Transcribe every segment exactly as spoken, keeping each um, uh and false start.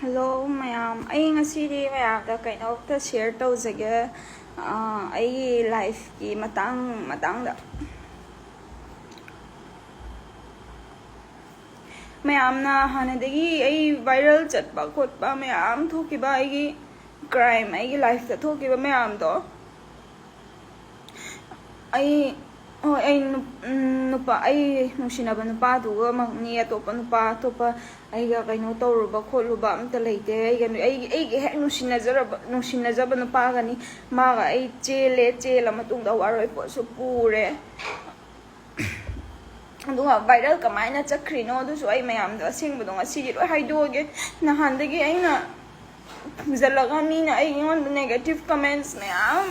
Hello ꯃꯌꯥꯝ, ꯑꯩ ꯉꯁꯤꯗꯤ ꯃꯌꯥꯝꯗ ꯀꯩꯅꯣꯝꯇ ꯁꯤꯌꯔ ꯇꯧꯖꯒꯦ, ꯑꯥ, ꯑꯩꯒꯤ ꯂꯥꯏꯐꯀꯤ ꯃꯇꯥꯡ ꯃꯇꯥꯡꯗ꯫ ꯃꯌꯥꯝꯅ ꯍꯥꯟꯅꯗꯒꯤ ꯑꯩ ꯚꯥꯏꯔꯦꯜ ꯆꯠꯄ ꯈꯣꯠꯄ ꯃꯌꯥꯝ ꯊꯣꯛꯈꯤꯕ, ꯑꯩꯒꯤ ꯀ꯭ꯔꯥꯏꯝ, ꯑꯩꯒꯤ ꯂꯥꯏꯐꯇ ꯊꯣꯛꯈꯤꯕ ꯃꯌꯥꯝꯗꯣ, ꯑꯩ, ꯍꯣꯏ, ꯑꯩ ꯅꯨꯞ-, ꯎꯝ, ꯅꯨꯄꯥ, ꯑꯩ ꯅꯨꯡꯁꯤꯅꯕ ꯅꯨꯄꯥꯗꯨꯒꯃꯛꯅꯤ, ꯑꯇꯣꯞꯄ ꯅꯨꯄꯥ, ꯑꯇꯣꯞꯄ ꯑꯩꯒ ꯀꯩꯅꯣ ꯇꯧꯔꯨꯕ ꯈꯣꯠꯂꯨꯕ ꯑꯝꯇ ꯂꯩꯇꯦ꯫ ꯑꯩꯒ ꯅꯨ-, ꯑꯩꯒꯤ, ꯑꯩꯒꯤ ꯍꯦꯛ ꯅꯨꯡꯁꯤꯅꯖꯔꯕ, ꯅꯨꯡꯁꯤꯅꯖꯕ ꯅꯨꯄꯥꯒꯅꯤ꯫ ꯃꯥꯒ ꯑꯩ ꯆꯦꯜꯂꯦ, ꯆꯦꯜꯂ ꯃꯇꯨꯡꯗ ꯋꯥꯔꯣꯏ ꯄꯣꯠꯁꯨ ꯄꯨꯔꯦ꯫ ꯑꯗꯨꯒ ꯚꯥꯏꯔꯦꯜ ꯀꯃꯥꯏꯅ ꯆꯠꯈ꯭ꯔꯤꯅꯣ ꯑꯗꯨꯁꯨ ꯑꯩ ꯃꯌꯥꯝꯗꯣ ꯑꯁꯦꯡꯕꯗꯣ ꯉꯁꯤꯗꯤ ꯂꯣꯏ ꯍꯥꯏꯗꯣꯛꯑꯒꯦ꯫ ꯅꯍꯥꯟꯗꯒꯤ ꯑꯩꯅ ꯐꯨꯝꯖꯤꯜꯂꯒ ꯃꯤꯅ ꯑꯩꯉꯣꯟꯗ ꯅꯦꯒꯦꯇꯤꯚ ꯀꯃꯦꯟꯠꯁ ꯃꯌꯥꯝ,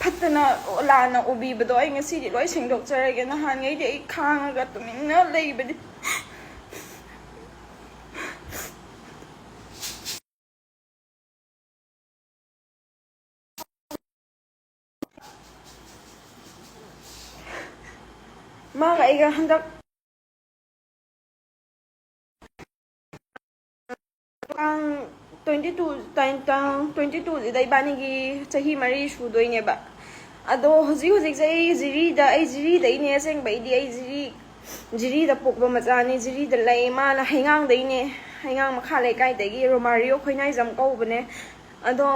ꯐꯠꯇꯅ ꯂꯥꯟꯅ ꯎꯕꯤꯕꯗꯣ ꯑꯩ ꯉꯁꯤꯗꯤ ꯂꯣꯏ ꯁꯦꯡꯗꯣꯛꯆꯔꯒꯦ꯫ ꯅꯍꯥꯟꯉꯩꯗꯤ ꯑꯩ ꯈꯥꯡꯉꯒ ꯇꯨꯃꯤꯟꯅ ꯂꯩꯕꯅꯤ꯫ ꯃꯥꯒ ꯑꯩꯒ ꯍꯟꯗꯛ ꯇꯥꯡ ꯇ꯭ꯋꯦꯟꯇꯤ ꯇꯨ, ꯇꯥꯡ, ꯇꯥꯡ ꯇ꯭ꯋꯦꯟꯇꯤ ꯇꯨꯁꯤꯗ ꯏꯕꯥꯅꯤꯒꯤ ꯆꯍꯤ ꯃꯔꯤ ꯁꯨꯗꯣꯏꯅꯦꯕ꯫ ꯑꯗꯣ ꯍꯧꯖꯤꯛ ꯍꯧꯖꯤꯛꯁꯦ ꯑꯩ ꯖꯤꯔꯤꯗ, ꯑꯩ ꯖꯤꯔꯤꯗꯩꯅꯦ ꯑꯁꯦꯡꯕꯩꯗꯤ꯫ ꯑꯩ ꯖꯤꯔꯤ, ꯖꯤꯔꯤꯗ ꯄꯣꯛꯄ ꯃꯆꯥꯅꯤ, ꯖꯤꯔꯤꯗ ꯂꯩ꯫ ꯃꯥꯅ ꯍꯩꯉꯥꯡꯗꯩꯅꯦ, ꯍꯩꯉꯥꯡ ꯃꯈꯥ ꯂꯩꯀꯥꯏꯗꯒꯤ, ꯔꯣꯃꯥꯔꯤꯌꯣ ꯈꯣꯏꯅꯥꯏꯖꯝ ꯀꯧꯕꯅꯦ꯫ ꯑꯗꯣ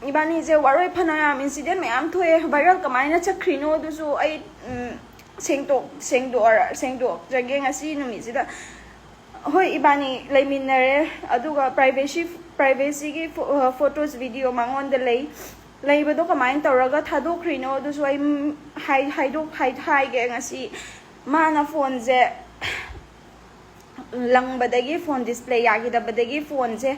ꯏꯕꯥꯅꯤꯁꯦ ꯋꯥꯔꯣꯏ ꯐꯅꯌꯥꯝ ꯏꯟꯁꯤꯗꯦꯟ ꯃꯌꯥꯝ ꯊꯣꯛꯑꯦ꯫ ꯚꯥꯏꯔꯦꯜ ꯀꯃꯥꯏꯅ ꯆꯠꯈ꯭ꯔꯤꯅꯣ ꯑꯗꯨꯁꯨ ꯑꯩ, ꯎꯝ, ꯁꯦꯡꯗꯣꯛ-, ꯁꯦꯡꯗꯣꯛꯑ-, ꯁꯦꯡꯗꯣꯛꯆꯒꯦ ꯉꯁꯤ ꯅꯨꯃꯤꯠꯁꯤꯗ꯫ ꯍꯣꯏ, ꯏꯕꯥꯅꯤ ꯂꯩꯃꯤꯟꯅꯔꯦ, ꯑꯗꯨꯒ ꯄ꯭ꯔꯥꯏꯚꯦꯁꯤ, ꯄ꯭ꯔꯥꯏꯚꯦꯁꯤꯒꯤ ꯐꯣ-, ꯑ, ꯐꯣꯇꯣꯁ, ꯚꯤꯗꯤꯑꯣ ꯃꯉꯣꯟꯗ ꯂꯩ꯫ ꯂꯩꯕꯗꯣ ꯀꯃꯥꯏꯅ ꯇꯧꯔꯒ ꯊꯥꯗꯣꯛꯈ꯭ꯔꯤꯅꯣ ꯑꯗꯨꯁꯨ ꯑꯩ, ꯎꯝ, ꯍꯥꯏ-, ꯍꯥꯏꯗꯣꯛ-, ꯍꯥꯏ-, ꯍꯥꯏꯒꯦ꯫ ꯉꯁꯤ ꯃꯥꯅ ꯐꯣꯟꯁꯦ ꯂꯪꯕꯗꯒꯤ, ꯐꯣꯟ ꯗꯤꯁꯄ꯭ꯂꯦ ꯌꯥꯈꯤꯗꯕꯗꯒꯤ ꯐꯣꯟꯁꯦ,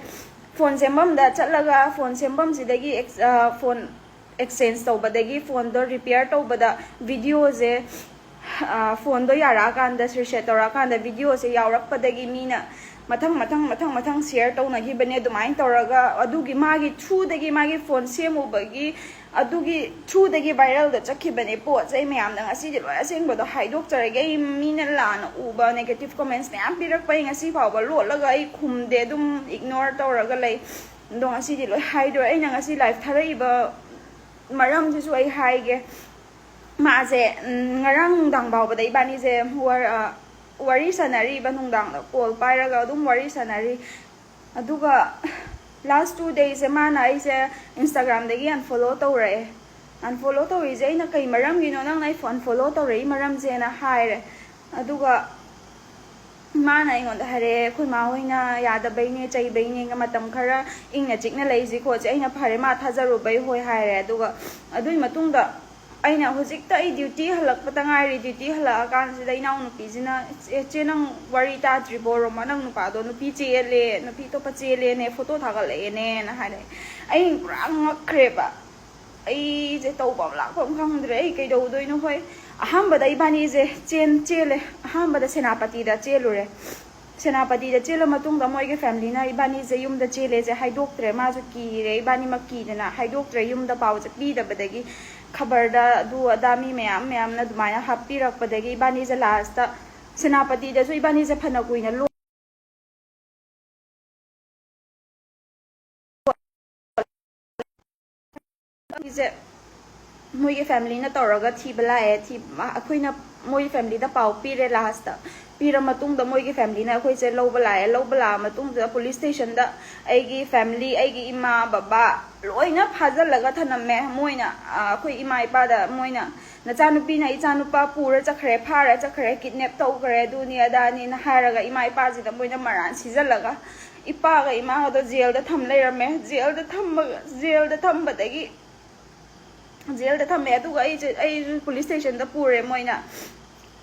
ꯐꯣꯟ ꯁꯦꯝꯐꯝꯗ ꯆꯠꯂꯒ ꯐꯣꯟ ꯁꯦꯝꯐꯝꯁꯤꯗꯒꯤ ꯑꯦꯛꯁ-, ꯑ, ꯐꯣꯟ ꯑꯦꯛꯁꯆꯦꯟꯖ ꯇꯧꯕꯗꯒꯤ, ꯐꯣꯟꯗꯣ ꯔꯤꯄꯤꯌꯔ ꯇꯧꯕꯗ ꯚꯤꯗꯤꯑꯣꯁꯦ, ꯑ, ꯐꯣꯟꯗꯣ ꯌꯥꯔꯛꯑꯀꯥꯟꯗ, ꯔꯤꯁꯦꯠ ꯇꯧꯔꯛꯑꯀꯥꯟꯗ ꯚꯤꯗꯤꯑꯣꯁꯦ ꯌꯥꯎꯔꯛꯄꯗꯒꯤ ꯃꯤꯅ ꯃꯊꯪ ꯃꯊꯪ ꯃꯊꯪ ꯃꯊꯪ ꯁꯤꯌꯔ ꯇꯧꯅꯈꯤꯕꯅꯦ꯫ ꯑꯗꯨꯃꯥꯏꯅ ꯇꯧꯔꯒ ꯑꯗꯨꯒꯤ ꯃꯥꯒꯤ ꯊ꯭ꯔꯨꯗꯒꯤ, ꯃꯥꯒꯤ ꯐꯣꯟ ꯁꯦꯝꯃꯨꯕꯒꯤ ꯑꯗꯨꯒꯤ ꯊ꯭ꯔꯨꯗꯒꯤ ꯚꯥꯏꯔꯦꯜꯗ ꯆꯠꯈꯤꯕꯅꯦ ꯄꯣꯠꯁꯦ꯫ ꯑꯩ ꯃꯌꯥꯝꯅ ꯉꯁꯤꯗꯤ ꯂꯣꯏ ꯑꯁꯦꯡꯕꯗꯣ ꯍꯥꯏꯗꯣꯛꯆꯔꯒꯦ꯫ ꯑꯩ ꯃꯤꯅ ꯂꯥꯟꯅ ꯎꯕ ꯅꯦꯒꯦꯇꯤꯞ ꯀꯣꯃꯦꯟꯁ ꯃꯌꯥꯝ ꯄꯤꯔꯛꯄ ꯑꯩ ꯉꯁꯤ ꯐꯥꯎꯕ ꯂꯣꯠꯂꯒ ꯑꯩ ꯈꯨꯝꯗꯦ, ꯑꯗꯨꯝ ꯏꯒꯅꯣꯔ ꯇꯧꯔꯒ ꯂꯩ꯫ ꯑꯗꯣ ꯉꯁꯤꯗꯤ ꯂꯣꯏ ꯍꯥꯏꯗꯣꯔꯦ꯫ ꯑꯩꯅ ꯉꯁꯤ ꯂꯥꯏꯐ ꯊꯥꯔꯛꯏꯕ ꯃꯔꯝꯁꯤꯁꯨ ꯑꯩ ꯍꯥꯏꯒꯦ꯫ ꯃꯥꯁꯦ ꯎꯝ, ꯉꯔꯥꯡ ꯅꯨꯡꯗꯥꯡ ꯐꯥꯎꯕꯗ ꯏꯕꯥꯅꯤꯁꯦ ꯋꯥꯔ- ꯑ, ꯋꯥꯔꯤ ꯁꯥꯟꯅꯔꯤꯕ, ꯅꯨꯡꯗꯥꯡꯗ ꯀꯣꯜ ꯄꯥꯏꯔꯒ ꯑꯗꯨꯝ ꯋꯥꯔꯤ ꯁꯥꯟꯅꯔꯤ꯫ ꯑꯗꯨꯒ ꯂꯥꯁ ꯇꯨ ꯗꯦꯁꯁꯦ ꯃꯥꯅ ꯑꯩꯁꯦ ꯏꯟꯁꯇꯥꯒ꯭ꯔꯥꯝꯗꯒꯤ ꯑꯟꯐꯣꯂꯣ ꯇꯧꯔꯛꯑꯦ꯫ ꯑꯟꯐꯣꯂꯣ ꯇꯧꯔꯤꯁꯦ ꯑꯩꯅ ꯀꯩ ꯃꯔꯝꯒꯤꯅꯣ ꯅꯪꯅ ꯑꯩ ꯑꯟꯐꯣꯂꯣ ꯇꯧꯔꯛꯏ ꯃꯔꯝꯁꯦꯅ ꯍꯥꯏꯔꯦ꯫ ꯑꯗꯨꯒ ꯃꯥꯅ ꯑꯩꯉꯣꯟꯗ ꯍꯥꯏꯔꯛꯑꯦ, "ꯑꯩꯈꯣꯏ ꯃꯥ ꯍꯣꯏꯅ ꯌꯥꯗꯕꯩꯅꯦ, ꯆꯩꯕꯩꯅꯦ, ꯃꯇꯝ ꯈꯔ ꯏꯪꯅ ꯆꯤꯛꯅ ꯂꯩꯁꯤ ꯈꯣꯠꯁꯤ"꯫ ꯑꯩꯅ, "ꯐꯔꯦ, ꯃꯥ ꯊꯥꯖꯔꯨꯕꯩ ꯍꯣꯏ" ꯍꯥꯏꯔꯦ꯫ ꯑꯗꯨꯒ ꯑꯗꯨꯒꯤ ꯃꯇꯨꯡꯗ ꯑꯩꯅ ꯍꯧꯖꯤꯛꯇ ꯑꯩ ꯗ꯭ꯌꯨꯇꯤ ꯍꯜꯂꯛꯄꯗ ꯉꯥꯏꯔꯤ꯫ ꯗ꯭ꯌꯨꯇꯤ ꯍꯜꯂꯛꯑꯀꯥꯟꯁꯤꯗ ꯏꯅꯥꯎꯅꯨꯄꯤꯁꯤꯅ, "ꯆꯦ, ꯆꯦ, ꯅꯪ ꯋꯥꯔꯤ ꯇꯥꯗ꯭ꯔꯤꯕꯣ? ꯔꯣꯃꯥ, ꯅꯪ ꯅꯨꯄꯥꯗꯣ ꯅꯨꯄꯤ ꯆꯦꯜꯂꯦ, ꯅꯨꯄꯤ ꯑꯇꯣꯞꯄ ꯆꯦꯜꯂꯦꯅꯦ, ꯐꯣꯇꯣ ꯊꯥꯒꯠꯂꯛꯑꯦꯅꯦꯅ" ꯍꯥꯏꯔꯛꯑꯦ꯫ ꯑꯩ ꯄꯨꯔꯥ ꯉꯛꯈ꯭ꯔꯦꯕ꯫ ꯑꯩꯁꯦ ꯇꯧꯐꯝ ꯂꯥꯛꯐꯝ ꯈꯪꯗ꯭ꯔꯦ꯫ ꯑꯩ ꯀꯩꯗꯧꯗꯣꯏꯅꯣ? ꯍꯣꯏ, ꯑꯍꯥꯟꯕꯗ ꯏꯕꯥꯅꯤꯁꯦ ꯆꯦꯟ ꯆꯦꯜꯂꯦ꯫ ꯑꯍꯥꯟꯕꯗ ꯁꯦꯅꯥꯄꯇꯤꯗ ꯆꯦꯜꯂꯨꯔꯦ꯫ ꯁꯦꯅꯥꯄꯇꯤꯗ ꯆꯦꯜꯂ ꯃꯇꯨꯡꯗ ꯃꯣꯏꯒꯤ ꯐꯦꯃꯤꯂꯤꯅ ꯏꯕꯥꯅꯤꯁꯦ ꯌꯨꯝꯗ ꯆꯦꯜꯂꯦꯁꯦ ꯍꯥꯏꯗꯣꯛꯇ꯭ꯔꯦ꯫ ꯃꯥꯁꯨ ꯀꯤꯔꯦ, ꯏꯕꯥꯅꯤꯃꯛ ꯀꯤꯗꯅ ꯍꯥꯏꯗꯣꯛꯇ꯭ꯔꯦ꯫ ꯌꯨꯝꯗ ꯄꯥꯎꯁꯦ ꯄꯤꯗꯕꯗꯒꯤ, ꯈꯕꯔꯗ ꯑꯗꯨ ꯑꯗꯥ ꯃꯤ ꯃꯌꯥꯝ ꯃꯌꯥꯝꯅ ꯑꯗꯨꯃꯥꯏꯅ ꯍꯥꯞꯄꯤꯔꯛꯄꯗꯒꯤ ꯏꯕꯥꯅꯤꯁꯦ ꯂꯥꯁꯇ ꯁꯦꯅꯥꯄꯇꯤꯗꯁꯨ ꯏꯕꯥꯅꯤꯁꯦ ꯐꯅ ꯀꯨꯏꯅ ꯂꯣ- ꯁꯦ ꯃꯣꯏꯒꯤ ꯐꯦꯃꯤꯂꯤꯅ ꯇꯧꯔꯒ ꯊꯤꯕ ꯂꯥꯛꯑꯦ꯫ ꯊꯤ-, ꯑꯩꯈꯣꯏꯅ ꯃꯣꯏꯒꯤ ꯐꯦꯃꯤꯂꯤꯗ ꯄꯥꯎ ꯄꯤꯔꯦ꯫ ꯂꯥꯁꯇ ꯄꯤꯔ ꯃꯇꯨꯡꯗ ꯃꯣꯏꯒꯤ ꯐꯦꯃꯤꯂꯤꯅ ꯑꯩꯈꯣꯏꯁꯦ ꯂꯧꯕ ꯂꯥꯛꯑꯦ꯫ ꯂꯧꯕ ꯂꯥꯛꯑ ꯃꯇꯨꯡꯗ ꯄꯨꯂꯤꯁ ꯁ꯭ꯇꯦꯁꯟꯗ ꯑꯩꯒꯤ ꯐꯦꯃꯤꯂꯤ, ꯑꯩꯒꯤ ꯏꯃꯥ, ꯕꯕꯥ ꯂꯣꯏꯅ ꯐꯥꯖꯤꯜꯂꯒ ꯊꯅꯝꯃꯦ꯫ ꯃꯣꯏꯅ, ꯑ, ꯑꯩꯈꯣꯏ ꯏꯃꯥ ꯏꯄꯥꯗ ꯃꯣꯏꯅ, "ꯅꯆꯥꯅꯨꯄꯤꯅ ꯏꯆꯥꯅꯨꯄꯥ ꯄꯨꯔ ꯆꯠꯈ꯭ꯔꯦ, ꯐꯥꯔ ꯆꯠꯈ꯭ꯔꯦ, ꯀꯤꯗꯅꯦꯞ ꯇꯧꯈ꯭ꯔꯦ, ꯑꯗꯨꯅꯤ ꯑꯗꯥꯅꯤꯅ" ꯍꯥꯏꯔꯒ ꯏꯃꯥ ꯏꯄꯥꯁꯤꯗ ꯃꯣꯏꯅ ꯃꯔꯥꯟ ꯁꯤꯖꯜꯂꯒ ꯏꯄꯥꯒ ꯏꯃꯥꯒꯗꯣ ꯖꯦꯜꯗ ꯊꯝ ꯂꯩꯔꯝꯃꯦ꯫ ꯖꯦꯜꯗ ꯊꯝꯕꯒ, ꯖꯦꯜꯗ ꯊꯝꯕꯗꯒꯤ, ꯖꯦꯜꯗ ꯊꯝꯃꯦ꯫ ꯑꯗꯨꯒ ꯑꯩꯁꯦ, ꯑꯩꯁꯨ ꯄꯨꯂꯤꯁ ꯁ꯭ꯇꯦꯁꯟꯗ ꯄꯨꯔꯦ ꯃꯣꯏꯅ꯫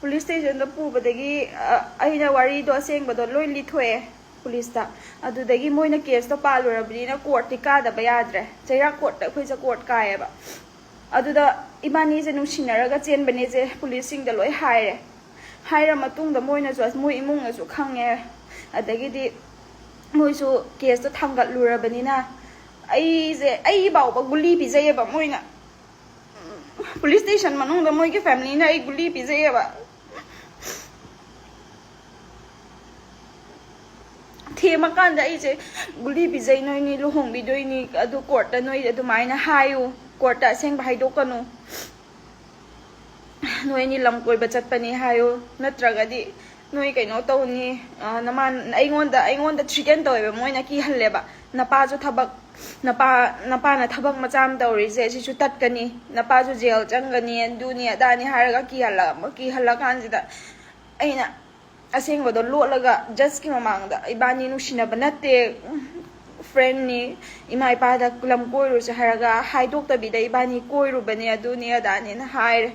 ꯄꯨꯂꯤꯁ ꯁ꯭ꯇꯦꯁꯟꯗ ꯄꯨꯕꯗꯒꯤ, ꯑ, ꯑꯩꯅ ꯋꯥꯔꯤꯗꯣ ꯑꯁꯦꯡꯕꯗꯣ ꯂꯣꯏ ꯂꯤꯊꯣꯛꯑꯦ ꯄꯨꯂꯤꯁꯇ꯫ ꯑꯗꯨꯗꯒꯤ ꯃꯣꯏꯅ ꯀꯦꯁꯇꯣ ꯄꯥꯜꯂꯨꯔꯕꯅꯤꯅ ꯀꯣꯔꯠꯇꯤ ꯀꯥꯗꯕ ꯌꯥꯗ꯭ꯔꯦ꯫ ꯆꯩꯔꯥꯛ ꯀꯣꯔꯠꯇ ꯑꯩꯈꯣꯏꯁꯦ ꯀꯣꯔꯠ ꯀꯥꯏꯌꯦꯕ꯫ ꯑꯗꯨꯗ ꯏꯕꯥꯅꯤꯁꯦ ꯅꯨꯡꯁꯤꯅꯔꯒ ꯆꯦꯟꯕꯅꯦꯁꯦ ꯄꯨꯂꯤꯁꯁꯤꯡꯗ ꯂꯣꯏ ꯍꯥꯏꯔꯦ꯫ ꯍꯥꯏꯔ ꯃꯇꯨꯡꯗ ꯃꯣꯏꯅꯁꯨ ꯑꯁ-, ꯃꯣꯏ ꯏꯃꯨꯡꯅꯁꯨ ꯈꯪꯉꯦ꯫ ꯑꯗꯒꯤꯗꯤ ꯃꯣꯏꯁꯨ ꯀꯦꯁꯇꯣ ꯊꯥꯡꯒꯠꯂꯨꯔꯕꯅꯤꯅ ꯑꯩꯁꯦ, ꯑꯩ ꯐꯥꯎꯕ ꯒꯨꯂꯤ ꯄꯤꯖꯩꯌꯦꯕ ꯃꯣꯏꯅ꯫ ꯄꯨꯂꯤꯁ ꯁ꯭ꯇꯦꯁꯟ ꯃꯅꯨꯡꯗ ꯃꯣꯏꯒꯤ ꯐꯦꯃꯤꯂꯤꯅ ꯑꯩ ꯒꯨꯂꯤ ꯄꯤꯖꯩꯌꯦꯕ꯫ ꯊꯦꯝꯃꯀꯥꯟꯗ ꯑꯩꯁꯦ ꯒꯨꯂꯤ ꯄꯤꯖꯩ, ꯅꯣꯏꯅꯤ ꯂꯨꯍꯣꯡꯕꯤꯗꯣꯏꯅꯤ, ꯑꯗꯨ ꯀꯣꯔꯠꯇ ꯅꯣꯏ ꯑꯗꯨꯃꯥꯏꯅ ꯍꯥꯏꯌꯨ, ꯀꯣꯔꯠꯇ ꯑꯁꯦꯡꯕ ꯍꯥꯏꯗꯣꯛꯀꯅꯨ, ꯅꯣꯏ ꯑꯅꯤ ꯂꯝ ꯀꯣꯏꯕ ꯆꯠꯄꯅꯤ ꯍꯥꯏꯌꯨ, ꯅꯠꯇ꯭ꯔꯒꯗꯤ ꯅꯣꯏ ꯀꯩꯅꯣ ꯇꯧꯅꯤ, ꯑ, ꯅꯃꯥꯟ-, ꯑꯩꯉꯣꯟꯗ, ꯑꯩꯉꯣꯟꯗ ꯊ꯭ꯔꯤꯇꯦꯟ ꯇꯧꯋꯦꯕ, ꯃꯣꯏꯅ ꯀꯤꯍꯜꯂꯦꯕ꯫ "ꯅꯄꯥꯁꯨ ꯊꯕꯛ, ꯅꯄꯥ, ꯅꯄꯥꯅ ꯊꯕꯛ ꯃꯆꯥ ꯑꯃ ꯇꯧꯔꯤꯁꯦ, ꯁꯤꯁꯨ ꯇꯠꯀꯅꯤ, ꯅꯄꯥꯁꯨ ꯖꯦꯜ ꯆꯪꯒꯅꯤ, ꯑꯗꯨꯅꯤ ꯑꯗꯥꯅꯤ" ꯍꯥꯏꯔꯒ ꯀꯤꯍꯜꯂ-, ꯀꯤꯍꯜꯂꯀꯥꯟꯁꯤꯗ ꯑꯩꯅ ꯑꯁꯦꯡꯕꯗꯣ ꯂꯣꯠꯂꯒ ꯖꯁꯀꯤ ꯃꯃꯥꯡꯗ, "ꯏꯕꯥꯅꯤ ꯅꯨꯡꯁꯤꯅꯕ ꯅꯠꯇꯦ, ꯐ꯭ꯔꯦꯟꯅꯤ, ꯏꯃꯥ ꯏꯄꯥꯗ ꯂꯝ ꯀꯣꯏꯔꯨꯁꯦ ꯍꯥꯏꯔꯒ ꯍꯥꯏꯗꯣꯛꯇꯕꯤꯗ ꯏꯕꯥꯅꯤ ꯀꯣꯏꯔꯨꯕꯅꯦ, ꯑꯗꯨꯅꯤ ꯑꯗꯥꯅꯦꯅ" ꯍꯥꯏꯔꯦ꯫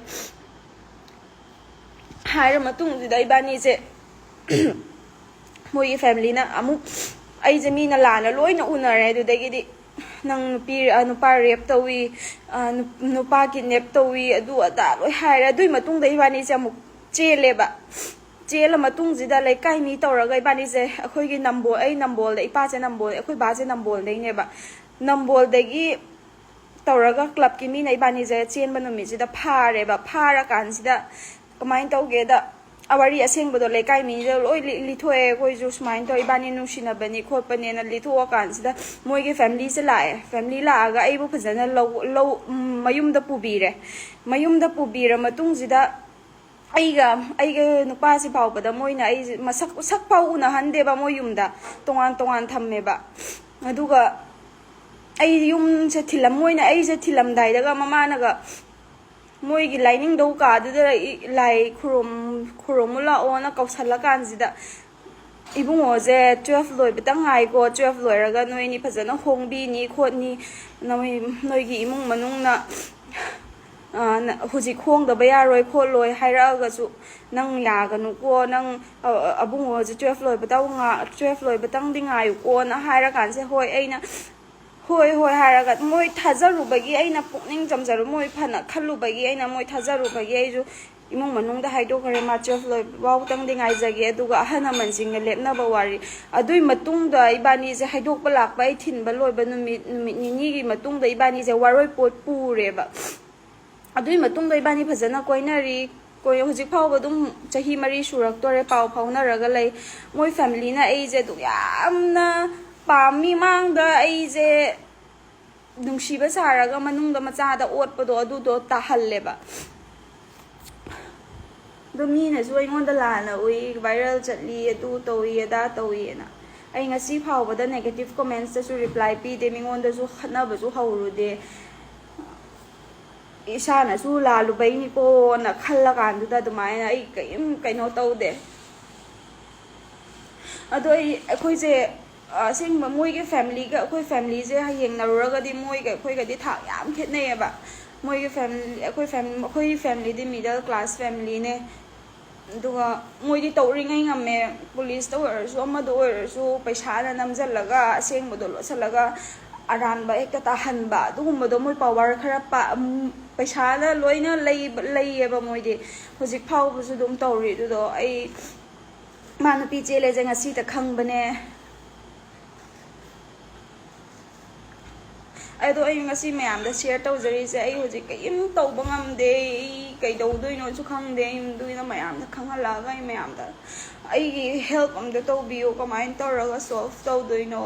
ꯍꯥꯏꯔ ꯃꯇꯨꯡꯁꯤꯗ ꯏꯕꯥꯅꯤꯁꯦ ꯃꯣꯏꯒꯤ ꯐꯦꯃꯤꯂꯤꯅ ꯑꯃꯨꯛ, ꯑꯩꯁꯦ ꯃꯤꯅ ꯂꯥꯟꯅ ꯂꯣꯏꯅ ꯎꯅꯔꯦ꯫ ꯑꯗꯨꯗꯒꯤꯗꯤ, "ꯅꯪ ꯅꯨꯄꯤ, ꯑ, ꯅꯨꯄꯥ ꯔꯦꯞ ꯇꯧꯏ, ꯑ, ꯅꯨ-, ꯅꯨꯄꯥ ꯀꯤꯗꯅꯦꯞ ꯇꯧꯏ", ꯑꯗꯨ ꯑꯗꯥ ꯂꯣꯏ ꯍꯥꯏꯔꯦ꯫ ꯑꯗꯨꯏ ꯃꯇꯨꯡꯗ ꯏꯕꯥꯅꯤꯁꯦ ꯑꯃꯨꯛ ꯆꯦꯜꯂꯦꯕ꯫ ꯆꯦꯜꯂ ꯃꯇꯨꯡꯁꯤꯗ ꯂꯩꯀꯥꯏ ꯃꯤ ꯇꯧꯔꯒ ꯏꯕꯥꯅꯤꯁꯦ, ꯑꯩꯈꯣꯏꯒꯤ ꯅꯝꯕꯣꯜ, ꯑꯩ ꯅꯝꯕꯣꯜꯗ, ꯏꯄꯥꯁꯦ ꯅꯝꯕꯣꯜ, ꯑꯩꯈꯣꯏ ꯕꯥꯁꯦ ꯅꯝꯕꯣꯜꯗꯩꯅꯦꯕ꯫ ꯅꯝꯕꯣꯜꯗꯒꯤ ꯇꯧꯔꯒ ꯀ꯭ꯂꯕꯀꯤ ꯃꯤꯅ ꯏꯕꯥꯅꯤꯁꯦ ꯆꯦꯟꯕ ꯅꯨꯃꯤꯠꯁꯤꯗ ꯐꯥꯔꯦꯕ꯫ ꯐꯥꯔꯀꯥꯟꯁꯤꯗ ꯀꯃꯥꯏꯅ ꯇꯧꯒꯦꯗ, ꯋꯥꯔꯤ ꯑꯁꯦꯡꯕꯗꯣ ꯂꯩꯀꯥꯏ ꯃꯤꯗ ꯂꯣꯏ ꯂꯤ-, ꯂꯤꯊꯣꯛꯑꯦ꯫ "ꯑꯩꯈꯣꯏꯁꯨ ꯁꯨꯃꯥꯏꯅ ꯇꯧ, ꯏꯕꯥꯅꯤ ꯅꯨꯡꯁꯤꯅꯕꯅꯤ ꯈꯣꯠꯄꯅꯦꯅ" ꯂꯤꯊꯣꯛꯑꯀꯥꯟꯁꯤꯗ ꯃꯣꯏꯒꯤ ꯐꯦꯃꯤꯂꯤꯁꯦ ꯂꯥꯛꯑꯦ꯫ ꯐꯦꯃꯤꯂꯤ ꯂꯥꯛꯑꯒ ꯑꯩꯕꯨ ꯐꯖꯅ ꯂꯧ, ꯂꯧ, ꯎꯝ, ꯃꯌꯨꯝꯗ ꯄꯨꯕꯤꯔꯦ꯫ ꯃꯌꯨꯝꯗ ꯄꯨꯕꯤꯔ ꯃꯇꯨꯡꯁꯤꯗ ꯑꯩꯒ, ꯑꯩꯒ ꯅꯨꯄꯥꯁꯤ ꯐꯥꯎꯕꯗ ꯃꯣꯏꯅ ꯑꯩꯁꯦ ꯃꯁꯛ, ꯁꯛ ꯐꯥꯎ ꯎꯅꯍꯟꯗꯦꯕ꯫ ꯃꯣꯏ ꯌꯨꯝꯗ ꯇꯣꯉꯥꯟ ꯇꯣꯉꯥꯟ ꯊꯝꯃꯦꯕ꯫ ꯑꯗꯨꯒ ꯑꯩ ꯌꯨꯝꯁꯦ ꯊꯤꯜꯂꯝ-, ꯃꯣꯏꯅ ꯑꯩꯁꯦ ꯊꯤꯜꯂꯝꯗꯥꯏꯗꯒ ꯃꯃꯥꯅꯒ ꯃꯣꯏꯒꯤ ꯂꯥꯏꯅꯤꯡꯗꯧ ꯀꯥꯗꯨꯗ ꯏ-, ꯂꯥꯏ ꯈꯨꯔꯨꯝ-, ꯈꯨꯔꯨꯝꯃꯨ ꯂꯥꯛꯑꯣꯅ ꯀꯧꯁꯜꯂꯀꯥꯟꯁꯤꯗ, "ꯏꯕꯨꯡꯉꯣꯁꯦ ꯇꯨꯋꯦꯜꯐ ꯂꯣꯏꯕꯇ ꯉꯥꯏꯀꯣ, ꯇꯨꯋꯦꯜꯐ ꯂꯣꯏꯔꯒ ꯅꯣꯏ ꯑꯅꯤ ꯐꯖꯅ ꯍꯣꯡꯕꯤꯅꯤ ꯈꯣꯠꯅꯤ, ꯅꯣꯏ, ꯅꯣꯏꯒꯤ ꯏꯃꯨꯡ ꯃꯅꯨꯡꯅ, ꯑ, ꯅ-, ꯍꯧꯖꯤꯛ ꯍꯣꯡꯗꯕ ꯌꯥꯔꯣꯏ ꯈꯣꯠꯂꯣꯏ ꯍꯥꯏꯔꯛꯑꯒꯁꯨ ꯅꯪ ꯌꯥꯒꯅꯨꯀꯣ, ꯅꯪ, ꯑ, ꯑ, ꯑꯕꯨꯡꯉꯣꯁꯦ ꯇꯨꯋꯦꯜꯐ ꯂꯣꯏꯕꯇ ꯉꯥ-, ꯇꯨꯋꯦꯜꯐ ꯂꯣꯏꯕꯇꯪꯗꯤ ꯉꯥꯏꯌꯨꯀꯣꯅ" ꯍꯥꯏꯔꯀꯥꯟꯁꯦ, ꯍꯣꯏ, ꯑꯩꯅ ꯍꯣꯏ, ꯍꯣꯏ ꯍꯥꯏꯔꯒ ꯃꯣꯏ ꯊꯥꯖꯔꯨꯕꯒꯤ, ꯑꯩꯅ ꯄꯨꯛꯅꯤꯡ ꯆꯝꯖꯔꯨ-, ꯃꯣꯏ ꯐꯅ ꯈꯜꯂꯨꯕꯒꯤ, ꯑꯩꯅ ꯃꯣꯏ ꯊꯥꯖꯔꯨꯕꯒꯤ ꯑꯩꯁꯨ ꯏꯃꯨꯡ ꯃꯅꯨꯡꯗ ꯍꯥꯏꯗꯣꯛꯈ꯭ꯔꯦ, ꯃꯥ ꯇꯨꯋꯦꯜꯐ ꯂꯣꯏꯕ ꯐꯥꯎꯇꯪꯗꯤ ꯉꯥꯏꯖꯒꯦ, ꯑꯗꯨꯒ ꯑꯍꯜ ꯂꯃꯟꯁꯤꯡꯒ ꯂꯦꯞꯅꯕ ꯋꯥꯔꯤ꯫ ꯑꯗꯨꯏ ꯃꯇꯨꯡꯗ ꯏꯕꯥꯅꯤꯁꯦ ꯍꯥꯏꯗꯣꯛꯄ ꯂꯥꯛꯄ ꯑꯩ ꯊꯤꯟꯕ ꯂꯣꯏꯕ ꯅꯨꯃꯤꯠ, ꯅꯨꯃꯤꯠ ꯅꯤꯅꯤꯒꯤ ꯃꯇꯨꯡꯗ ꯏꯕꯥꯅꯤꯁꯦ ꯋꯥꯔꯣꯏꯄꯣꯠ ꯄꯨꯔꯦꯕ꯫ ꯑꯗꯨꯏ ꯃꯇꯨꯡꯗ ꯏꯕꯥꯅꯤ ꯐꯖꯅ ꯀꯣꯏꯅꯔꯤ꯫ ꯀꯣꯏ-, ꯍꯧꯖꯤꯛ ꯐꯥꯎꯕ ꯑꯗꯨꯝ ꯆꯍꯤ ꯃꯔꯤ ꯁꯨꯔꯛꯇꯣꯔꯦ ꯄꯥꯎ ꯐꯥꯎꯅꯔꯒ ꯂꯩ꯫ ꯃꯣꯏ ꯐꯦꯃꯤꯂꯤꯅ ꯑꯩꯁꯦ ꯑꯗꯨꯛ ꯌꯥꯝꯅ ꯄꯥꯝꯃꯤ, ꯃꯥꯡꯗ ꯑꯩꯁꯦ ꯅꯨꯡꯁꯤꯕ ꯁꯥꯔꯒ ꯃꯅꯨꯡꯗ ꯃꯆꯥꯗ ꯑꯣꯠꯄꯗꯣ ꯑꯗꯨꯗꯣ ꯇꯥꯍꯜꯂꯦꯕ꯫ ꯑꯗꯣ ꯃꯤꯅꯁꯨ ꯑꯩꯉꯣꯟꯗ ꯂꯥꯟꯅ ꯎꯏ, ꯚꯥꯏꯔꯦꯜ ꯆꯠꯂꯤ, ꯑꯗꯨ ꯇꯧꯏ, ꯑꯗꯥ ꯇꯧꯏꯅ꯫ ꯑꯩ ꯉꯁꯤ ꯐꯥꯎꯕꯗ ꯅꯦꯒꯦꯇꯤꯚ ꯀꯣꯃꯦꯟꯁꯇꯁꯨ ꯔꯤꯄ꯭ꯂꯥꯏ ꯄꯤꯗꯦ, ꯃꯤꯉꯣꯟꯗꯁꯨ ꯈꯠꯅꯕꯁꯨ ꯍꯧꯔꯨꯗꯦ꯫ ꯏꯁꯥꯅꯁꯨ ꯂꯥꯜꯂꯨꯕꯩꯅꯤꯀꯣꯅ ꯈꯜꯂꯀꯥꯟꯗꯨꯗ ꯑꯗꯨꯃꯥꯏꯅ ꯑꯩ ꯀꯔꯤꯝ ꯀꯩꯅꯣ ꯇꯧꯗꯦ꯫ ꯑꯗꯣ ꯑꯩ, ꯑꯩꯈꯣꯏꯁꯦ, ꯑꯁꯦꯡꯕ ꯃꯣꯏꯒꯤ ꯐꯦꯃꯤꯂꯤꯒ ꯑꯩꯈꯣꯏ ꯐꯦꯃꯤꯂꯤꯁꯦ ꯌꯦꯡꯅꯔꯨꯔꯒꯗꯤ ꯃꯣꯏꯒ ꯑꯩꯈꯣꯏꯒꯗꯤ ꯊꯥꯛ ꯌꯥꯝ ꯈꯦꯠꯅꯩꯌꯦꯕ꯫ ꯃꯣꯏꯒꯤ ꯐꯦꯃꯤꯂꯤ, ꯑꯩꯈꯣꯏ ꯐꯦꯝ-, ꯑꯩꯈꯣꯏꯒꯤ ꯐꯦꯃꯤꯂꯤꯗꯤ ꯃꯤꯗꯜ ꯀ꯭ꯂꯥꯁ ꯐꯦꯃꯤꯂꯤꯅꯦ꯫ ꯑꯗꯨꯒ ꯃꯣꯏꯗꯤ ꯇꯧꯔꯤꯉꯩ ꯉꯝꯃꯦ, ꯄꯨꯂꯤꯁꯇ ꯑꯣꯏꯔꯁꯨ ꯑꯃꯗ ꯑꯣꯏꯔꯁꯨ ꯄꯩꯁꯥꯅ ꯅꯝꯁꯤꯜꯂꯒ ꯑꯁꯦꯡꯕꯗꯣ ꯂꯣꯠꯁꯤꯜꯂꯒ ꯑꯔꯥꯟꯕ ꯍꯦꯛꯇ ꯇꯥꯍꯟꯕ, ꯑꯗꯨꯒꯨꯝꯕꯗꯣ ꯃꯣꯏ ꯄꯋꯥꯔ ꯈꯔ ꯄꯥ-, ꯎꯝ, ꯄꯩꯁꯥꯅ ꯂꯣꯏꯅ ꯂꯩꯕ-, ꯂꯩꯌꯦꯕ ꯃꯣꯏꯗꯤ꯫ ꯍꯧꯖꯤꯛ ꯐꯥꯎꯕꯁꯨ ꯑꯗꯨꯝ ꯇꯧꯔꯤ꯫ ꯑꯗꯨꯗꯣ ꯑꯩ ꯃꯥ ꯅꯨꯄꯤ ꯆꯦꯜꯂꯦꯁꯦ ꯉꯁꯤꯇ ꯈꯪꯕꯅꯦ꯫ ꯑꯗꯣ ꯑꯩ ꯉꯁꯤ ꯃꯌꯥꯝꯗ ꯁꯤꯌꯔ ꯇꯧꯖꯔꯤꯁꯦ, ꯑꯩ ꯍꯧꯖꯤꯛ ꯀꯔꯤꯝ ꯇꯧꯕ ꯉꯝꯗꯦ, ꯑꯩ ꯀꯩꯗꯧꯗꯣꯏꯅꯣꯁꯨ ꯈꯪꯗꯦ, ꯑꯩ ꯑꯗꯨꯒꯤꯅ ꯃꯌꯥꯝꯗ ꯈꯪꯍꯜꯂꯛꯑꯒ ꯑꯩ ꯃꯌꯥꯝꯗ ꯑꯩꯒꯤ ꯍꯦꯜꯞ ꯑꯝꯇ ꯇꯧꯕꯤꯌꯨ, ꯀꯃꯥꯏꯅ ꯇꯧꯔꯒ ꯁꯣꯜꯕ ꯇꯧꯗꯣꯏꯅꯣ,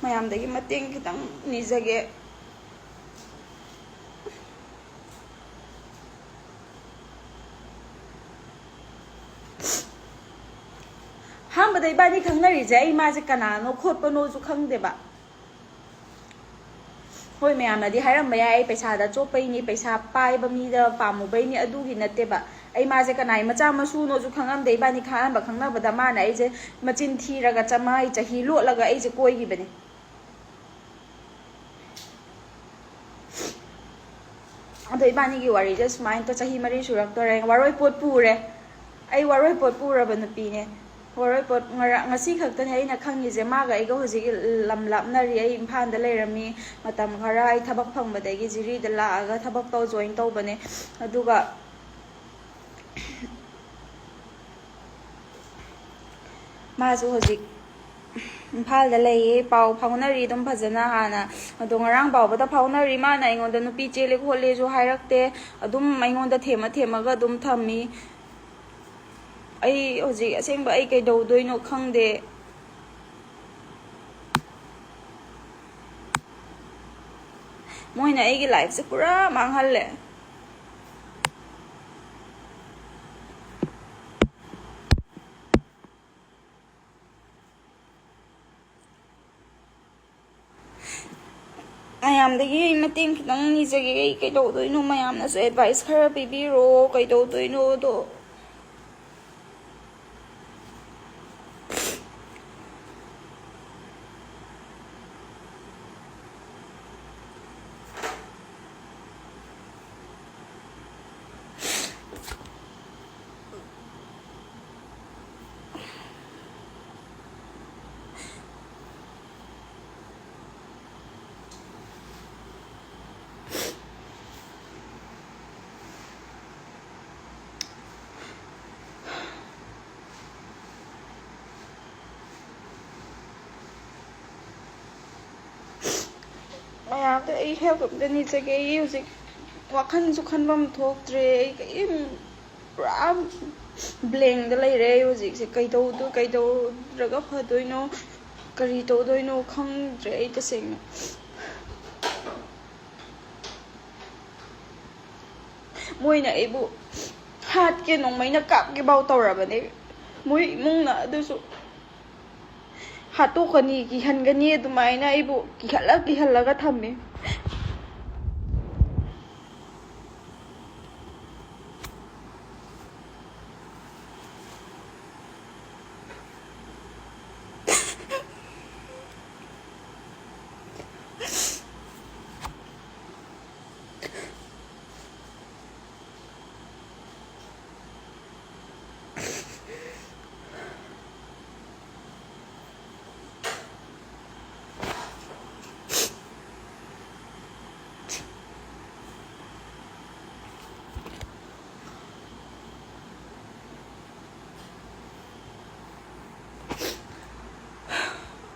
ꯃꯌꯥꯝꯗꯒꯤ ꯃꯇꯦꯡ ꯈꯤꯇꯪ ꯅꯤꯖꯒꯦ꯫ ꯑꯍꯥꯟꯕꯗ ꯏꯕꯥꯅꯤ ꯈꯪꯅꯔꯤꯁꯦ ꯑꯩ ꯃꯥꯁꯦ ꯀꯅꯥꯅꯣ ꯈꯣꯠꯄꯅꯣꯁꯨ ꯈꯪꯗꯦꯕ꯫ ꯍꯣꯏ, ꯃꯌꯥꯝꯅꯗꯤ ꯍꯥꯏꯔꯝꯕ ꯌꯥꯏ, ꯑꯩ ꯄꯩꯁꯥꯗ ꯆꯣꯞꯄꯩꯅꯤ, ꯄꯩꯁꯥ ꯄꯥꯏꯕ ꯃꯤꯗ ꯄꯥꯝꯃꯨꯕꯩꯅꯤ, ꯑꯗꯨꯒꯤ ꯅꯠꯇꯦꯕ꯫ ꯑꯩ ꯃꯥꯁꯦ ꯀꯅꯥꯏ ꯃꯆꯥ ꯃꯁꯨꯅꯣꯁꯨ ꯈꯪꯉꯝꯗꯦ꯫ ꯏꯕꯥꯅꯤ ꯑꯍꯥꯟꯕ ꯈꯪꯅꯕꯗ ꯃꯥꯅ ꯑꯩꯁꯦ ꯃꯆꯤꯟ ꯊꯤꯔꯒ ꯆꯃꯥꯏ ꯆꯍꯤ ꯂꯣꯠꯂꯒ ꯑꯩꯁꯦ ꯀꯣꯏꯈꯤꯕꯅꯦ꯫ ꯑꯗꯣ ꯏꯕꯥꯅꯤꯒꯤ ꯋꯥꯔꯤꯁꯦ ꯁꯨꯃꯥꯏꯅ ꯇꯧ-, ꯆꯍꯤ ꯃꯔꯤ ꯁꯨꯔꯛꯇꯣꯔꯦ꯫ ꯋꯥꯔꯣꯏ ꯄꯣꯠ ꯄꯨꯔꯦ꯫ ꯑꯩ ꯋꯥꯔꯣꯏ ꯄꯣꯠ ꯄꯨꯔꯕ ꯅꯨꯄꯤꯅꯦ꯫ ꯋꯥꯔꯣꯏ ꯄꯣꯠ ꯉꯔꯥꯡ, ꯉꯁꯤ ꯈꯛꯇꯅꯦ ꯑꯩꯅ ꯈꯪꯉꯤꯁꯦ꯫ ꯃꯥꯒ ꯑꯩꯒ ꯍꯧꯖꯤꯛ ꯂꯝ ꯂꯥꯞꯅꯔꯤ꯫ ꯑꯩ ꯏꯝꯐꯥꯜꯗ ꯂꯩꯔꯝꯃꯤ ꯃꯇꯝ ꯈꯔ꯫ ꯑꯩ ꯊꯕꯛ ꯐꯪꯕꯗꯒꯤ ꯖꯤꯔꯤꯗ ꯂꯥꯛꯑꯒ ꯊꯕꯛ ꯇꯧ ꯖꯣꯏꯟ ꯇꯧꯕꯅꯦ꯫ ꯑꯗꯨꯒ ꯃꯥꯁꯨ ꯍꯧꯖꯤꯛ ꯏꯝꯐꯥꯜꯗ ꯂꯩꯌꯦ꯫ ꯄꯥꯎ ꯐꯥꯎꯅꯔꯤ ꯑꯗꯨꯝ ꯐꯖꯅ ꯍꯥꯟꯅ꯫ ꯑꯗꯣ ꯉꯔꯥꯡ ꯐꯥꯎꯕꯗ ꯐꯥꯎꯅꯔꯤ꯫ ꯃꯥꯅ ꯑꯩꯉꯣꯟꯗ ꯅꯨꯄꯤ ꯆꯦꯜꯂꯦ ꯈꯣꯠꯂꯦꯁꯨ ꯍꯥꯏꯔꯛꯇꯦ꯫ ꯑꯗꯨꯝ ꯑꯩꯉꯣꯟꯗ ꯊꯦꯝꯃ ꯊꯦꯝꯃꯒ ꯑꯗꯨꯝ ꯊꯝꯃꯤ꯫ ꯑꯩ ꯍꯧꯖꯤꯛ ꯑꯁꯦꯡꯕ ꯑꯩ ꯀꯩꯗꯧꯗꯣꯏꯅꯣ ꯈꯪꯗꯦ꯫ ꯃꯣꯏꯅ ꯑꯩꯒꯤ ꯂꯥꯏꯐꯁꯦ ꯄꯨꯔꯥ ꯃꯥꯡꯍꯜꯂꯦ꯫ ꯃꯌꯥꯝꯗꯒꯤ ꯃꯇꯦꯡ ꯈꯤꯇꯪ ꯅꯤꯖꯒꯦ꯫ ꯑꯩ ꯀꯩꯗꯧꯗꯣꯏꯅꯣ? ꯃꯌꯥꯝꯅꯁꯨ ꯑꯦꯗꯚꯥꯏꯁ ꯈꯔ ꯄꯤꯕꯤꯔꯣ, ꯀꯩꯗꯧꯗꯣꯏꯅꯣꯗꯣ꯫ ꯃꯌꯥꯝꯗ ꯑꯩ ꯍꯦꯜꯞ ꯑꯝꯇ ꯅꯤꯖꯒꯦ꯫ ꯑꯩ ꯍꯧꯖꯤꯛ ꯋꯥꯈꯜꯁꯨ ꯈꯟꯐꯝ ꯊꯣꯛꯇ꯭ꯔꯦ꯫ ꯑꯩ ꯀꯔꯤꯝ, ꯄꯨꯔꯥ ꯕ꯭ꯂꯦꯡꯗ ꯂꯩꯔꯦ ꯑꯩ ꯍꯧꯖꯤꯛꯁꯦ꯫ ꯀꯩꯗꯧꯗꯣ-, ꯀꯩꯗꯧꯔꯒ ꯐꯗꯣꯏꯅꯣ, ꯀꯔꯤ ꯇꯧꯗꯣꯏꯅꯣ ꯈꯪꯗ꯭ꯔꯦ ꯑꯩ ꯇꯁꯦꯡꯅ꯫ ꯃꯣꯏꯅ ꯑꯩꯕꯨ ꯍꯥꯠꯀꯦ, ꯅꯣꯡꯃꯩꯅ ꯀꯥꯞꯀꯦ ꯐꯥꯎ ꯇꯧꯔꯕꯅꯦ ꯃꯣꯏ ꯏꯃꯨꯡꯅ꯫ ꯑꯗꯨꯁꯨ ꯍꯥꯠꯇꯣꯛꯀꯅꯤ, ꯀꯤꯍꯟꯒꯅꯤ, ꯑꯗꯨꯃꯥꯏꯅ ꯑꯩꯕꯨ ꯀꯤꯍꯜꯂ ꯀꯤꯍꯜꯂꯒ ꯊꯝꯃꯦ꯫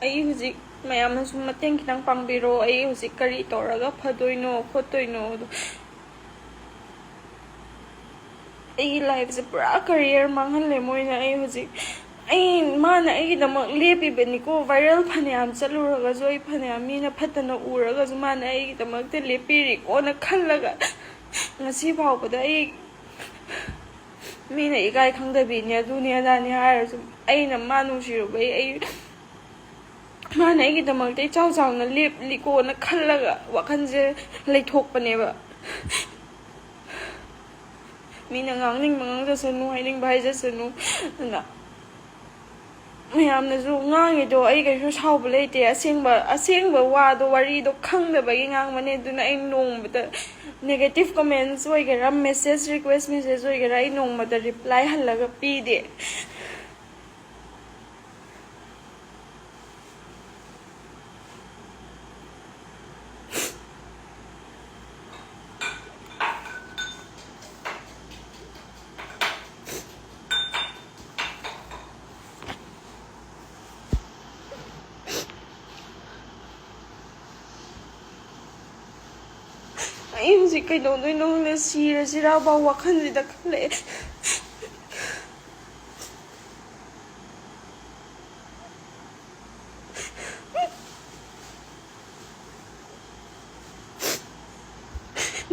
ꯑꯩ ꯍꯧꯖꯤꯛ, ꯃꯌꯥꯝꯅꯁꯨ ꯃꯇꯦꯡ ꯈꯤꯇꯪ ꯄꯥꯡꯕꯤꯔꯣ, ꯑꯩ ꯍꯧꯖꯤꯛ ꯀꯔꯤ ꯇꯧꯔꯒ ꯐꯗꯣꯏꯅꯣ ꯈꯣꯠꯇꯣꯏꯅꯣ ꯑꯗꯣ꯫ ꯑꯩꯒꯤ ꯂꯥꯏꯐꯁꯦ ꯄꯨꯔꯥ ꯀꯔꯤꯌꯔ ꯃꯥꯡꯍꯜꯂꯦ ꯃꯣꯏꯅ꯫ ꯑꯩ ꯍꯧꯖꯤꯛ, ꯑꯩ, ꯃꯥꯅ ꯑꯩꯒꯤꯗꯃꯛ ꯂꯦꯞꯄꯤꯕꯅꯤꯀꯣ, ꯚꯥꯏꯔꯦꯜ ꯐꯅꯌꯥꯝ ꯆꯠꯂꯨꯔꯒꯁꯨ, ꯑꯩ ꯐꯅꯌꯥꯝ ꯃꯤꯅ ꯐꯠꯇꯅ ꯎꯔꯒꯁꯨ, ꯃꯥꯅ ꯑꯩꯒꯤꯗꯃꯛꯇ ꯂꯦꯞꯄꯤꯔꯤꯀꯣꯅ ꯈꯜꯂꯒ ꯉꯁꯤ ꯐꯥꯎꯕꯗ ꯑꯩ, ꯃꯤꯅ ꯏꯀꯥꯏ ꯈꯪꯗꯕꯤꯅꯦ, ꯑꯗꯨꯅꯦ ꯑꯗꯥꯅꯦ ꯍꯥꯏꯔꯁꯨ, ꯑꯩꯅ ꯃꯥ ꯅꯨꯡꯁꯤꯔꯨꯕꯩ, ꯑꯩ, ꯃꯥꯅ ꯑꯩꯒꯤꯗꯃꯛꯇ ꯏꯆꯥꯎ ꯆꯥꯎꯅ ꯂꯦꯞꯂꯤꯀꯣꯅ ꯈꯜꯂꯒ ꯋꯥꯈꯜꯁꯦ ꯂꯩꯊꯣꯛꯄꯅꯦꯕ꯫ ꯃꯤꯅ ꯉꯥꯡꯅꯤꯡꯕ ꯉꯥꯡꯖꯁꯅꯨ, ꯍꯥꯏꯅꯤꯡꯕ ꯍꯥꯏꯖꯁꯅꯨ꯫ ꯑꯗꯨꯅ ꯃꯌꯥꯝꯅꯁꯨ ꯉꯥꯡꯉꯤꯗꯣ ꯑꯩ ꯀꯩꯁꯨ ꯁꯥꯎꯕ ꯂꯩꯇꯦ꯫ ꯑꯁꯦꯡꯕ, ꯑꯁꯦꯡꯕ ꯋꯥꯗꯣ, ꯋꯥꯔꯤꯗꯣ ꯈꯪꯗꯕꯒꯤ ꯉꯥꯡꯕꯅꯦ꯫ ꯑꯗꯨꯅ ꯑꯩ ꯅꯣꯡꯃꯗ negative comments ꯑꯣꯏꯒꯦꯔꯥ, message, request message ꯑꯣꯏꯒꯦꯔꯥ, ꯑꯩ ꯅꯣꯡꯃꯗ reply ꯍꯜꯂꯒ ꯄꯤꯗꯦ꯫ ꯑꯩ ꯍꯧꯖꯤꯛ ꯀꯩꯗꯧꯗꯣꯏꯅꯣ ꯈꯪꯗꯦ, ꯁꯤꯔꯁꯤꯔꯥ ꯐꯥꯎ ꯋꯥꯈꯜꯁꯤꯗ ꯈꯜꯂꯛꯑꯦ꯫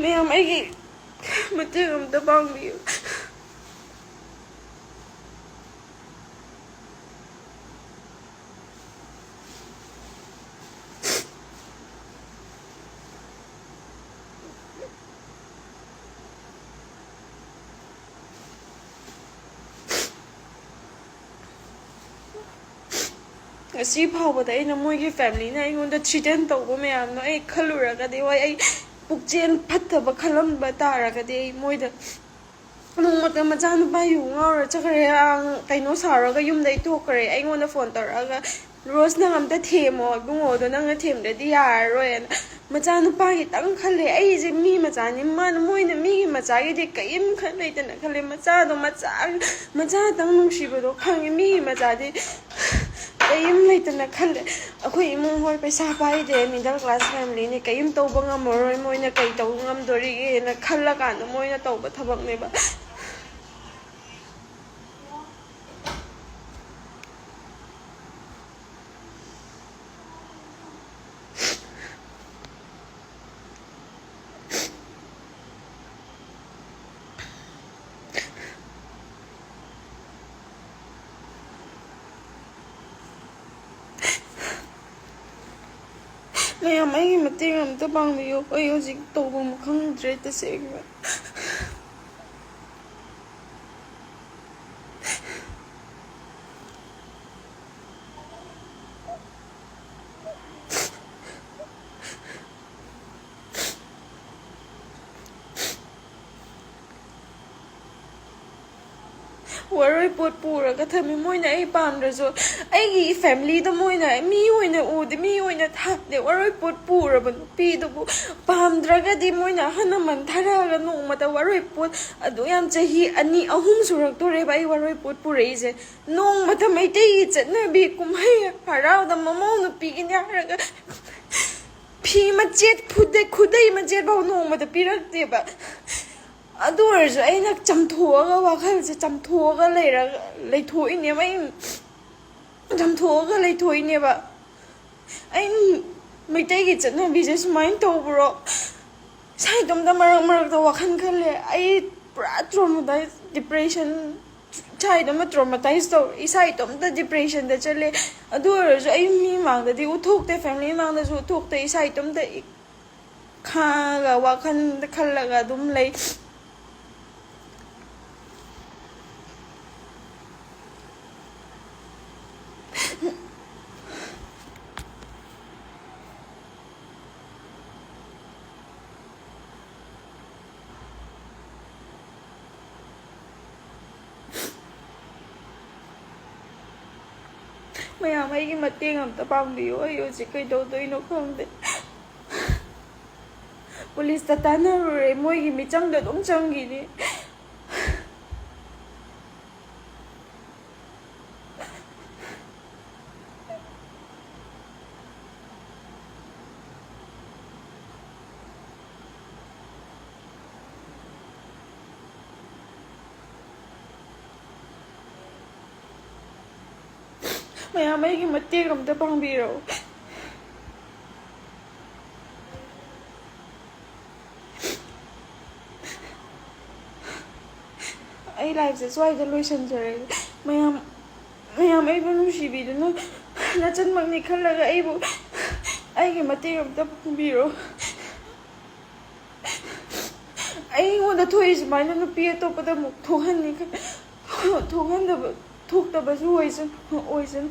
ꯃꯌꯥꯝ, ꯑꯩꯒꯤ ꯃꯇꯦꯡ ꯑꯝꯇ ꯄꯥꯡꯕꯤꯌꯨ꯫ ꯉꯁꯤ ꯐꯥꯎꯕꯗ ꯑꯩꯅ, ꯃꯣꯏꯒꯤ ꯐꯦꯃꯤꯂꯤꯅ ꯑꯩꯉꯣꯟꯗ threaten ꯇꯧꯕ ꯃꯌꯥꯝꯗꯣ ꯑꯩ ꯈꯜꯂꯨꯔꯒꯗꯤ, ꯍꯣꯏ, ꯑꯩ ꯄꯨꯛꯆꯦꯜ ꯐꯠꯇꯕ ꯈꯜꯂꯝꯕ ꯇꯥꯔꯒꯗꯤ, ꯑꯩ ꯃꯣꯏꯗ, ꯅꯣꯡꯃꯇ ꯃꯆꯥꯅꯨꯄꯥ ꯌꯨ ꯉꯥꯎꯔ ꯆꯠꯈ꯭ꯔꯦ, ꯑ, ꯀꯩꯅꯣ ꯁꯥꯎꯔꯒ ꯌꯨꯝꯗꯩ ꯊꯣꯛꯈ꯭ꯔꯦ, ꯑꯩꯉꯣꯟꯗ ꯐꯣꯟ ꯇꯧꯔꯛꯑꯒ, "ꯔꯣꯁ, ꯅꯪ ꯑꯝꯇ ꯊꯦꯝꯃꯣ ꯏꯕꯨꯡꯉꯣꯗꯣ, ꯅꯪꯅ ꯊꯦꯝꯗ꯭ꯔꯗꯤ ꯌꯥꯔꯔꯣꯏꯅ"꯫ ꯃꯆꯥꯅꯨꯄꯥꯒꯤꯇꯪ ꯈꯜꯂꯦ꯫ ꯑꯩꯁꯦ ꯃꯤ ꯃꯆꯥꯅꯤ, ꯃꯥꯅ, ꯃꯣꯏꯅ ꯃꯤꯒꯤ ꯃꯆꯥꯒꯤꯗꯤ ꯀꯔꯤꯝ ꯈꯟ ꯂꯩꯇꯅ ꯈꯜꯂꯦ꯫ ꯃꯆꯥꯗꯣ ꯃꯆꯥ, ꯃꯆꯥꯇꯪ ꯅꯨꯡꯁꯤꯕꯗꯣ ꯈꯪꯉꯦ꯫ ꯃꯤꯒꯤ ꯃꯆꯥꯗꯤ ꯀꯔꯤꯝ ꯂꯩꯇꯅ ꯈꯜꯂꯦ꯫ ꯑꯩꯈꯣꯏ ꯏꯃꯨꯡ ꯍꯣꯏ ꯄꯩꯁꯥ ꯄꯥꯏꯗꯦ, middle class family ꯅꯤ, ꯀꯔꯤꯝ ꯇꯧꯕ ꯉꯝꯃꯔꯣꯏ, ꯃꯣꯏꯅ ꯀꯔꯤ ꯇꯧꯕ ꯉꯝꯗꯣꯔꯤꯒꯦꯅ ꯈꯜꯂꯀꯥꯟꯗ ꯃꯣꯏꯅ ꯇꯧꯕ ꯊꯕꯛꯅꯦꯕ꯫ ꯃꯌꯥꯝ, ꯑꯩꯒꯤ ꯃꯇꯦꯡ ꯑꯝꯇ ꯄꯥꯡꯕꯤꯌꯨ꯫ ꯑꯩ ꯍꯧꯖꯤꯛ ꯇꯧꯐꯝ ꯈꯪꯗ꯭ꯔꯦ, ꯇꯁꯦꯡꯅ꯫ ꯋꯥꯔꯣꯏ ꯄꯣꯠ ꯄꯨꯔꯒ ꯊꯝꯃꯤ꯫ ꯃꯣꯏꯅ ꯑꯩ ꯄꯥꯝꯗ꯭ꯔꯁꯨ, ꯑꯩꯒꯤ family ꯗ ꯃꯣꯏꯅ ꯃꯤ ꯑꯣꯏꯅ ꯎꯗꯦ, ꯃꯤ ꯑꯣꯏꯅ ꯊꯥꯗꯦ꯫ ꯋꯥꯔꯣꯏ ꯄꯣꯠ ꯄꯨꯔꯕ ꯅꯨꯄꯤꯗꯨꯕꯨ ꯄꯥꯝꯗ꯭ꯔꯒꯗꯤ, ꯃꯣꯏꯅ ꯑꯍꯜ ꯂꯃꯟ ꯊꯥꯔꯛꯑꯒ ꯅꯣꯡꯃꯇ ꯋꯥꯔꯣꯏ ꯄꯣꯠ ꯑꯗꯨ ꯌꯥꯝ ꯆꯍꯤ ꯑꯅꯤ ꯑꯍꯨꯝ ꯁꯨꯔꯛꯇꯣꯔꯦꯕ ꯑꯩ ꯋꯥꯔꯣꯏ ꯄꯣꯠ ꯄꯨꯔꯛꯏꯁꯦ꯫ ꯅꯣꯡꯃꯇ ꯃꯩꯇꯩꯒꯤ ꯆꯠꯅꯕꯤ ꯀꯨꯝꯍꯩ ꯍꯔꯥꯎꯗ ꯃꯃꯧ ꯅꯨꯄꯤꯒꯤꯅꯦ ꯍꯥꯏꯔꯒ ꯐꯤ ꯃꯆꯦꯠ, ꯈꯨꯗꯩ, ꯈꯨꯗꯩ ꯃꯆꯦꯠ ꯐꯥꯎ ꯅꯣꯡꯃꯇ ꯄꯤꯔꯛꯇꯦꯕ꯫ ꯑꯗꯨ ꯑꯣꯏꯔꯁꯨ ꯑꯩꯅ ꯆꯝꯊꯣꯛꯑꯒ, ꯋꯥꯈꯜꯁꯦ ꯆꯝꯊꯣꯛꯑꯒ ꯂꯩꯔꯒ, ꯂꯩꯊꯣꯛꯏꯅꯦꯕ꯫ ꯑꯩ ꯆꯝꯊꯣꯛꯑꯒ ꯂꯩꯊꯣꯛꯏꯅꯦꯕ꯫ ꯑꯩ ꯃꯩꯇꯩꯒꯤ ꯆꯠꯅꯕꯤꯁꯦ ꯁꯨꯃꯥꯏꯅ ꯇꯧꯕ꯭ꯔꯣ? ꯏꯁꯥ ꯏꯇꯣꯝꯇ ꯃꯔꯛ ꯃꯔꯛꯇ ꯋꯥꯈꯜ ꯈꯜꯂꯦ꯫ ꯑꯩ ꯄꯨꯔꯥ traumatized, depression, ꯏꯁꯥ ꯏꯇꯣꯝꯇ traumatized ꯇꯧꯔꯦ꯫ ꯏꯁꯥ ꯏꯇꯣꯝꯇ depression ꯗ ꯆꯠꯂꯦ꯫ ꯑꯗꯨ ꯑꯣꯏꯔꯁꯨ ꯑꯩ ꯃꯤ ꯃꯥꯡꯗꯗꯤ ꯎꯠꯊꯣꯛꯇꯦ, family ꯃꯥꯡꯗꯁꯨ ꯎꯠꯊꯣꯛꯇꯦ꯫ ꯏꯁꯥ ꯏꯇꯣꯝꯇ ꯏ-, ꯈꯥꯡꯉꯒ, ꯋꯥꯈꯜꯗ ꯈꯜꯂꯒ ꯑꯗꯨꯝ ꯂꯩ꯫ ꯃꯌꯥꯝ, ꯑꯩꯒꯤ ꯃꯇꯦꯡ ꯑꯝꯇ ꯄꯥꯡꯕꯤꯌꯨ꯫ ꯑꯩ ꯍꯧꯖꯤꯛ ꯀꯩꯗꯧꯗꯣꯏꯅꯣ ꯈꯪꯗꯦ꯫ ꯄꯨꯂꯤꯁꯇ ꯇꯥꯟꯅꯔꯨꯔꯦ, ꯃꯣꯏꯒꯤ ꯃꯤꯆꯪꯗ ꯑꯗꯨꯝ ꯆꯪꯈꯤꯅꯤ꯫ ꯃꯌꯥꯝ, ꯑꯩꯒꯤ ꯃꯇꯦꯡ ꯑꯝꯇ ꯄꯥꯡꯕꯤꯔꯣ꯫ ꯑꯩ ꯂꯥꯏꯐꯁꯦ ꯁ꯭ꯋꯥꯏꯗ ꯂꯣꯏꯁꯤꯟꯖꯔꯒꯦ꯫ ꯃꯌꯥꯝ, ꯃꯌꯥꯝ ꯑꯩꯕꯨ ꯅꯨꯡꯁꯤꯕꯤꯗꯨꯅ, ꯅꯆꯟꯃꯛꯅꯤ ꯈꯜꯂꯒ ꯑꯩꯕꯨ, ꯑꯩꯒꯤ ꯃꯇꯦꯡ ꯑꯝꯇ ꯄꯥꯡꯕꯤꯔꯣ꯫ ꯑꯩꯉꯣꯟꯗ ꯊꯣꯛꯏ ꯁꯨꯃꯥꯏꯅ ꯅꯨꯄꯤ ꯑꯇꯣꯞꯄꯗ ꯑꯃꯨꯛ ꯊꯣꯛꯍꯟꯅꯤ ꯈ-, ꯊꯣꯛꯍꯟꯗꯕ, ꯊꯣꯛꯇꯕꯁꯨ ꯑꯣꯏꯁꯅꯨ, ꯑꯣꯏꯁꯅꯨ꯫